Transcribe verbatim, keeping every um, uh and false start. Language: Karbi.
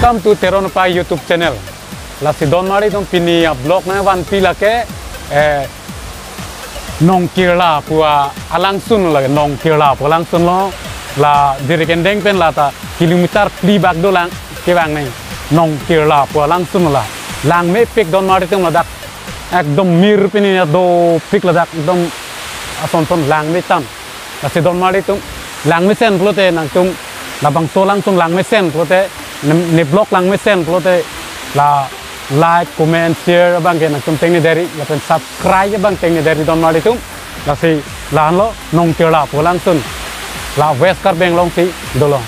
Welcome to Teron Pai YouTube channel. Lasi donmari atum, pini a-vlog nangvanpi lake, eh, Nongkirla pu alangsun lake, Nongkirla pu alangsun lo, la Jirikindeng pen la ta kilometer phli bak dolang kevang nai, Nongkirla pu alangsun la. Langmepik donmari atum, ladak ekdom mir pini dopik, ladak ekdom ason son langme tang. Lasi donmari atum, langmesen pulote nangtum, labangso alangsun langmesen pulote, ne, ne vlog langmesen pulote, la like, comment, share abang ke nangtum tengne deri, lapen subscribe abang tengne deri donmari atum. Lasi la-an lo Nongkirla pu alangsun, la West Karbi Anglong si dolo.